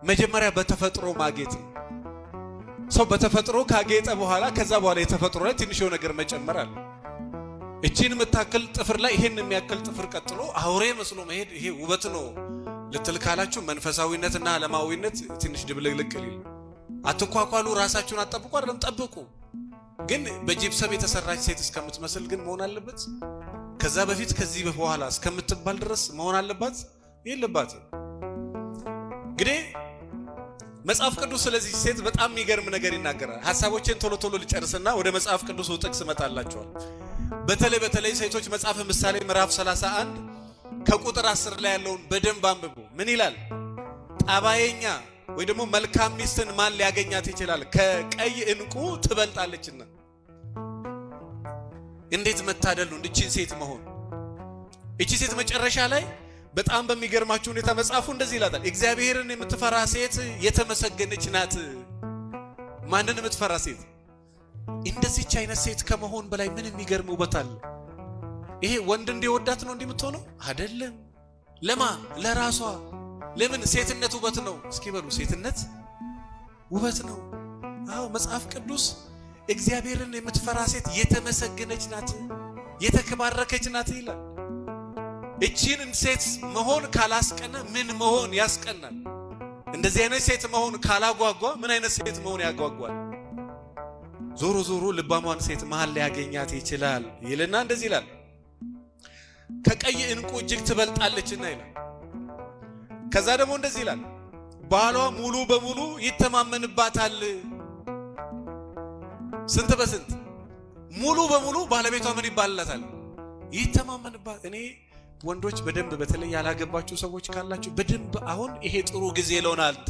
መጀመሪያ በተፈጥሮ ማጌጥ ነው። ሰው በተፈጥሮ ካጌጠ በኋላ ከዛ በኋላ የተፈጥሮ ላይ ትንሽ ነገር መጨመር አለ። እቺን የምታክል ጥፍር ላይ ይሄን የሚያክል ጥፍር ቀጥሎ አውሬ መስሎ መሄድ ይሄ ውበት ነው ልትል ካላችሁ መንፈሳዊነትና ዓለማዊነት ትንሽ ድብልቅልቅ ሊል። አትኳኳሉ፣ ራሳችሁን አትጠብቁ አይደለም፣ ጠብቁ። ግን በጂፕሰም የተሰራች ሴት እስከምትመስል ግን መሆን አለበት። ከዛ በፊት ከዚህ በኋላ እስከምትባል ድረስ መሆን አለባት የለባትም። እንግዲህ መጽሐፍ ቅዱስ ስለዚህ ሴት በጣም የሚገርም ነገር ይናገራል። ሀሳቦቼን ቶሎ ቶሎ ልጨርስና ወደ መጽሐፍ ቅዱስ ጥቅስ እመጣላችኋል። በተለይ በተለይ ሴቶች መጽሐፈ ምሳሌ ምዕራፍ 31 ከቁጥር 10 ላይ ያለውን በደንብ አንብቡ። ምን ይላል? ጠባየኛ ወይ ደግሞ መልካም ሚስትን ማን ሊያገኛት ይችላል? ከቀይ ዕንቁ ትበልጣለችና። እንዴት መታደል ነው እንድችን ሴት መሆን። እቺ ሴት መጨረሻ ላይ በጣም በሚገርማችሁ ሁኔታ መጽሐፉ እንደዚህ ይላታል፣ እግዚአብሔርን የምትፈራ ሴት የተመሰገነች ናት። ማንን የምትፈራ ሴት? እንደዚች አይነት ሴት ከመሆን በላይ ምን የሚገርም ውበት አለ? ይሄ ወንድ እንዲወዳት ነው እንዲህ የምትሆነው አይደለም። ለማ ለራሷ። ለምን? ሴትነት ውበት ነው። እስኪ በሉ ሴትነት ውበት ነው። አዎ መጽሐፍ ቅዱስ እግዚአብሔርን የምትፈራ ሴት የተመሰገነች ናት፣ የተባረከች ናት ይላል። እቺን ሴት መሆን ካላስቀና ምን መሆን ያስቀናል? እንደዚህ አይነት ሴት መሆን ካላጓጓ ምን አይነት ሴት መሆን ያጓጓል? ዞሮ ዞሮ ልባሟን ሴት መሀል ሊያገኛት ይችላል ይልና እንደዚህ ይላል፣ ከቀይ ዕንቁ እጅግ ትበልጣለችና ይላል። ከዛ ደግሞ እንደዚህ ይላል፣ ባሏ ሙሉ በሙሉ ይተማመንባታል። ስንት በስንት ሙሉ በሙሉ ባለቤቷ ምን ይባልላታል? ይተማመንባት። እኔ ወንዶች በደንብ በተለይ ያላገባችሁ ሰዎች ካላችሁ በደንብ አሁን ይሄ ጥሩ ጊዜ ለሆነ አንተ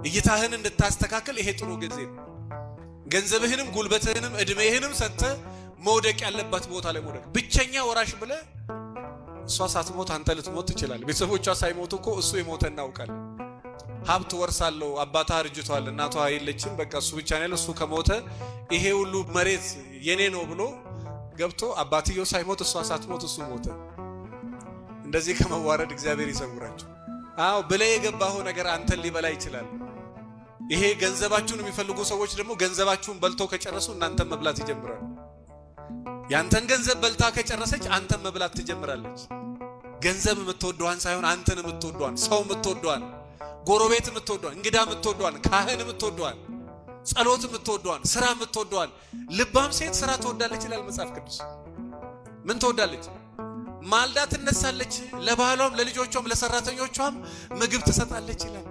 እይታህን እንድታስተካክል ይሄ ጥሩ ጊዜ ነው። ገንዘብህንም ጉልበትህንም እድሜህንም ሰጥተህ መውደቅ ያለባት ቦታ ላይ መውደቅ። ብቸኛ ወራሽ ብለህ እሷ ሳትሞት አንተ ልትሞት ትችላለህ። ቤተሰቦቿ ሳይሞቱ እኮ እሱ የሞተ እናውቃለን። ሀብት ወርሳለሁ፣ አባቷ አርጅቷል፣ እናቷ የለችም፣ በቃ እሱ ብቻ ነው ያለው። እሱ ከሞተ ይሄ ሁሉ መሬት የኔ ነው ብሎ ገብቶ አባትየው ሳይሞት እሷ ሳትሞት እሱ ሞተ። እንደዚህ ከመዋረድ እግዚአብሔር ይሰውራቸው። አዎ ብለህ የገባኸው ነገር አንተን ሊበላ ይችላል። ይሄ ገንዘባችሁን የሚፈልጉ ሰዎች ደግሞ ገንዘባችሁን በልተው ከጨረሱ እናንተን መብላት ይጀምራሉ። ያንተን ገንዘብ በልታ ከጨረሰች አንተን መብላት ትጀምራለች። ገንዘብ የምትወደዋን ሳይሆን አንተን የምትወደዋን፣ ሰው የምትወደዋን፣ ጎረቤት የምትወደዋን፣ እንግዳ የምትወደዋን፣ ካህን የምትወደዋን፣ ጸሎት የምትወደዋን፣ ስራ የምትወደዋን። ልባም ሴት ስራ ትወዳለች ይላል መጽሐፍ ቅዱስ። ምን ትወዳለች? ማልዳ ትነሳለች፣ ለባሏም ለልጆቿም ለሰራተኞቿም ምግብ ትሰጣለች ይላል።